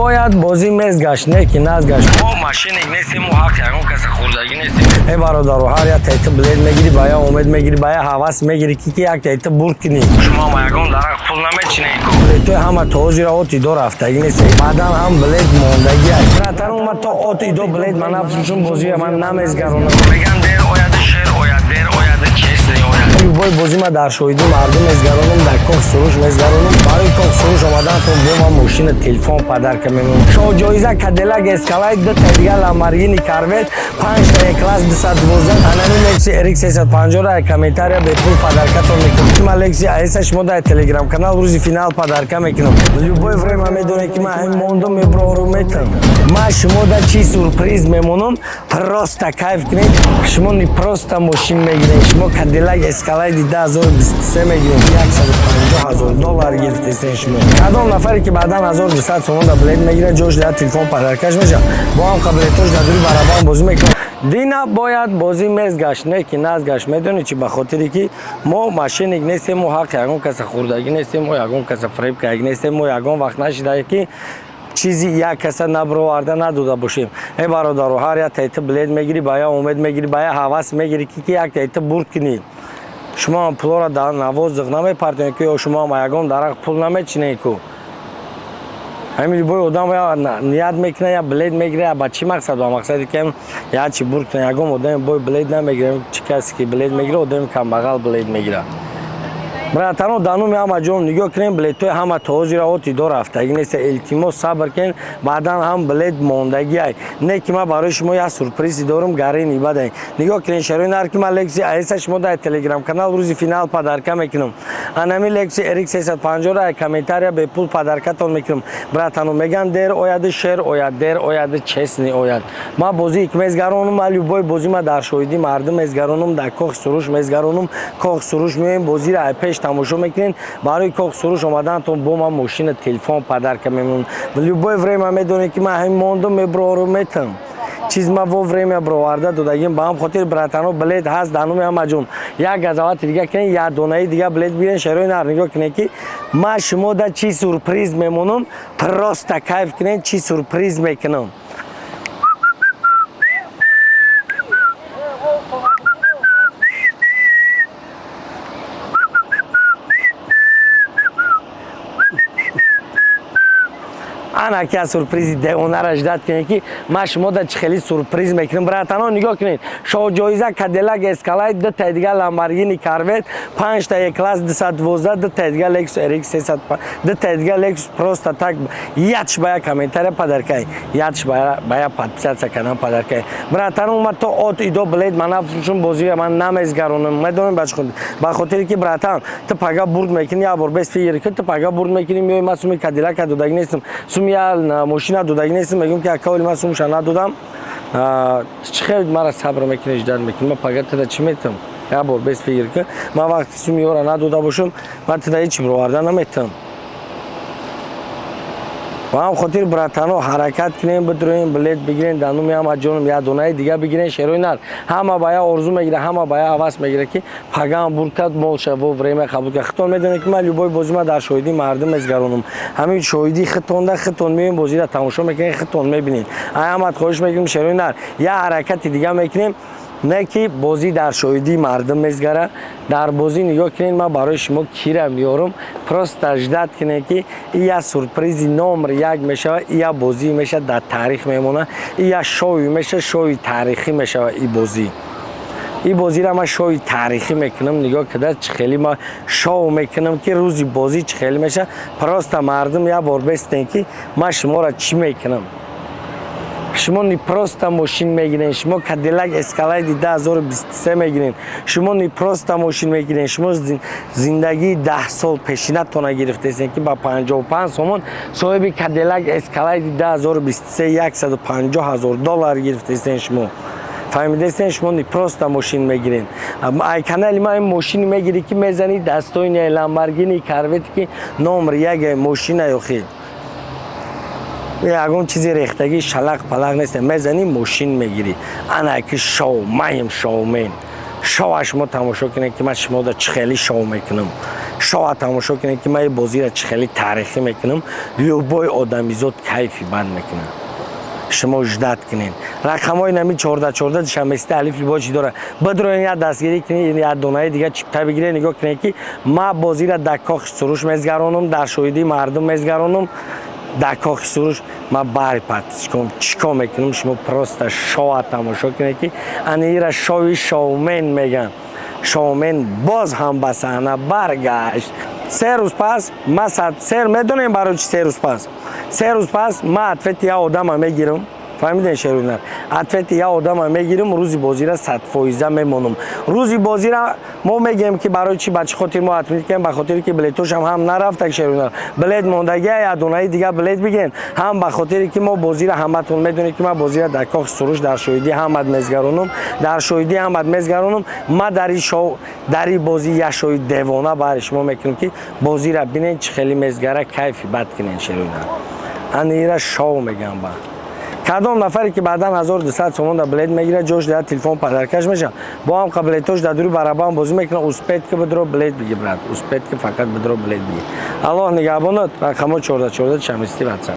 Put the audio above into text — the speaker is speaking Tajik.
Бояд бозӣ мезгашт, не ки назгашт. Мо мошенник нестем, мо ҳаққи ягон каса хӯрдагӣ нестем. Э, бародаро, ҳар як тайти билет мегирӣ, ба як умед мегирӣ, ба як ҳавас мегирӣ, ки як тайти бурд кунӣ. Шумо ма ягон дарахт пул намечинед ку. Билетои ҳама то ҳозира от идо рафтагӣ нест, баъдан ҳам билет мондагӣ. Братану, ма то от идо билет ман нафурӯшум, бозия ман намезгаронам. Меган, дер ояд шер ояд, дер ояд честный ояд. Любой бозӣ ма дар шоҳидӣ мардум мезгаронам, дар Кох Суруш мезгаронам. Барои Кох Суруш омаданатон бо ман мошина, телефон подарка мемонам. Шоҳ-ҷоиза Кадиллак Эскалайд, дута дига Ламборгини Корвет, панҷта Е-класс 212, анами Лекси RX 350 ра комментария бепул подаркатон мекунам. Ма Лекси АС шумо дар Телеграм канал рӯзи финал подарка мекунам. Любое время медонед, ки ман ҳамин мондум, меброру метам. Ма шумо да чӣ сюрприз мемонам, просто кайф кунед. Шумо не просто мошин мегиред, шумо Кадиллак Эскалайди 2023 мегиред, 150 ҳазор доллар гирифтесен шумо. Кадом нафаре ки баъдан 1200 сомон да билет мегирад, ҷош дар телефон подаркаш мешавад. Бо ҳам қабилетош дар дури барабан бозӣ мекунад. Дина бояд бозӣ мезгашт, не ки назгашт. Медонӣ чи? Ба хотире ки мо мошенник нестем, мо ҳаққи ягон каса хӯрдагӣ нестем, мо ягон каса фиреб кардагӣ нестем, мо ягон вақт нашида, ки чизи як каса набироварда надода бошем. Э, бародаро, ҳар як тайти билет мегирӣ, ба як умед мегирӣ, ба як ҳавас мегирӣ, ки як тайти бурд кунӣ. Шумо ҳам пулоро дар навоздиқ намепартоед ку, ё шумо ҳам ягон дарахт пул намечинед ку. Ҳамин любой одам ният мекунад, я билет мегирад, ба чӣ мақсад? Ба мақсаде ки як чи бурд кунад. Ягон одами бой билет намегирад. Чӣ касе ки билет мегирад, одами камбағал билет мегирад. Братано, дануми ҳама ҷон, нигоҳ кунем, билетҳои ҳама то ҳозира от идо рафтагӣ нест. Илтимос, сабр кунед, баъдан ҳам билет мондагиай. Не ки ман барои шумо як сюрпризи дорум, гарини бадай. Нигоҳ кунед, шарои нар ки ман Лекси АС шумо дар Телеграм канал рӯзи финал подарка мекунам. Анами Лекси RX 350 ра комментария бепул подаркатон мекунам. Братано, меган, дер ояд шер ояд, дер ояд честный ояд. Ман бозӣ мезгаронам, ман любой бозӣ ма дар шоҳидӣ мардум мезгаронам, дар Кохи Суруш мезгаронам. Кохи Суруш меоем, бозиро ай пеш тамошо мекунед. Барои Кохи Суруш омаданатон бо ман мошина, телефон подарка мемонам. Любое время медонед, ки ман ҳамин мондум, меброру метам. Чиз ма во время бироварда додагим. Ба ҳам хотир, братано, билет ҳаст дануми ҳама ҷон. Як газавати дига кунед, як донаи дига билет бигирен. Шарои нар, нигоҳ кунед, ки ман шумо да чӣ сюрприз мемонам, просто кайф кунед, чӣ сюрприз мекунам. Ана ки аз сюрпризи девонара ждать кунед, ки ман шумо да чӣ хели сюрприз мекунам. Братано, нигоҳ кунед: шоҳ-ҷоиза Кадиллак Эскалайд, дутаи дига Ламборгини Корвет, панҷта Е-класс 212, дутаи дига Lexus RX 300, дутаи дига Lexus. Просто так ятш ба як комментария подаркай, ятш ба як подписаться кардан подаркай. Братано, ма то от идо билет ман нафурӯшум, бозия ман намезгаронам. Медонем ба чӣ? Ба хотире ки, братан, ту пага бурд мекунӣ, як бор без фигр ки ту пага бурд мекунӣ, меои, ман суми Кадиллака додагӣ нестам, суми я мошина додагӣ нестам, мегӯям, ки акаоли ман сумша надодам. Чӣ хел мара сабр мекунӣ, ждать мекунӣ? Ман пага туда чӣ метам? Як бор без фигр ки ман вақти суми ёра надода бошам, ман туда ҳеҷ бироварда наметам. Ба ҳам хотир, братано, ҳаракат кунем, бидроем, билет бигирем. Дар номи ҳама ҷоном, як донаи дига бигирем. Шерои нар, ҳама ба як орзу мегира, ҳама ба як ҳавас мегира, ки пагаам бурд кард, мол ша во время қабул кард. Хитон медонед, ки ман любой бозӣ ма дар шоҳидии мардум мезгаронам. Ҳамин шоҳидии хитонда хитон меоем, бозиро тамошо мекунем, хитон мебинед. Ай ҳамат хоҳиш мекунем, шерои нар, як ҳаракати дига мекунем, не ки бозӣ дар шоҳидии мардум мезгара. Дар бозӣ нигоҳ кунед, ман барои шумо кира меорам, просто ждать кунед, ки и як сюрпризи номер як мешавад, и як бозӣ мешавад, дар таърих мемонад, и як шоуи мешавад, шоуи таърихӣ мешавад и бозӣ. И бозиро ман шоуи таърихӣ мекунам. Нигоҳ када, чӣ хеле ман шоу мекунам, ки рӯзи бозӣ чӣ хеле мешавад. Просто мардум як бор бестен, ки ман шуморо чӣ мекунам. Шумо не просто мошин мегирен, шумо Кадиллак Эскалайди 2023 мегирен. Шумо не просто мошин мегирен, шумо зиндагии 10 сол пешинатона гирифтесен, ки ба 55 сомон соҳиби Кадиллак Эскалайди 2023, 150 ҳазор доллар гирифтесен шумо. Фаҳмидестен? Шумо не просто мошин мегирен. Ай канали ма ин мошини мегирӣ, ки мезанӣ, дастоини Ламборгини Корвети, ки номер як мошина ёхи, ягон чизи рехтагӣ, шалақ палақ нест. Мезанӣ, мошин мегирӣ. Ана ки шоу, маем шоумен. Шоуа шумо тамошо кунед, ки ман шумода чӣ хеле шоу мекунам. Шоа тамошо кунед, ки ман ин бозиро чӣ хеле таърихӣ мекунам. Любой одамизод кайфи бад мекунад. Шумо ждать кунед. Рақамҳои нами 14 14 душанбесити алиф либо чӣ дора. Бидроен, як дастгирӣ кунед, як донаи дига чипта бигиред. Нигоҳ кунед, ки ман бозиро дар Кохи Суруш мезгаронам, дар шоҳидии мардум мезгаронам. Дар Кохи Суруш ман бари подписчиком чӣ кор мекунам, шумо просто шоа тамошо кунед, ки ана ира шоуи шоумен мегӯянд. Шоумен боз ҳам ба саҳна баргашт. 3 рӯз пас ма сер медонем барои чи. 3 рӯз пас, 3 рӯз пас ма ответи як одама мегирам. Фаҳмидем, шерунар? Ответи як одама мегирам. Рӯзи бозира 100% мемонам. Рӯзи бозира мо мегӯем, ки барои чи, ба чӣ хотир мо отмет кардем: ба хотире ки билетошам ҳам нарафтак, шерунар, билет мондагия, як донаи дига билет бигирен, ҳам ба хотире ки мо бозира, ҳаматон медонед, ки ман бозира дар Кохи Суруш дар шоҳидии ҳамат мезгаронам, дар шоҳидии ҳамат мезгаронам. Ма дар ин шоу, дар ин бозӣ як шои девона баҳри шумо мекунем, ки бозира бинен, чӣ хеле мезгара, кайфи бад кунен, шерунар. Ана ира шоу мегӯям. Ба кадом нафаре ки баъдан 1200 сомон да билет мегирад, ҷош дар телефон подаркаш мешавад. Бо ҳам билетош дар дури барабан бозӣ мекунад. Успеть ки бидро, билет бигир, брат, успеть ки фақат бидро, билет бигир. Аллоҳ нигаҳбонат. Рақамҳо 14 14 шамисти, ватсап.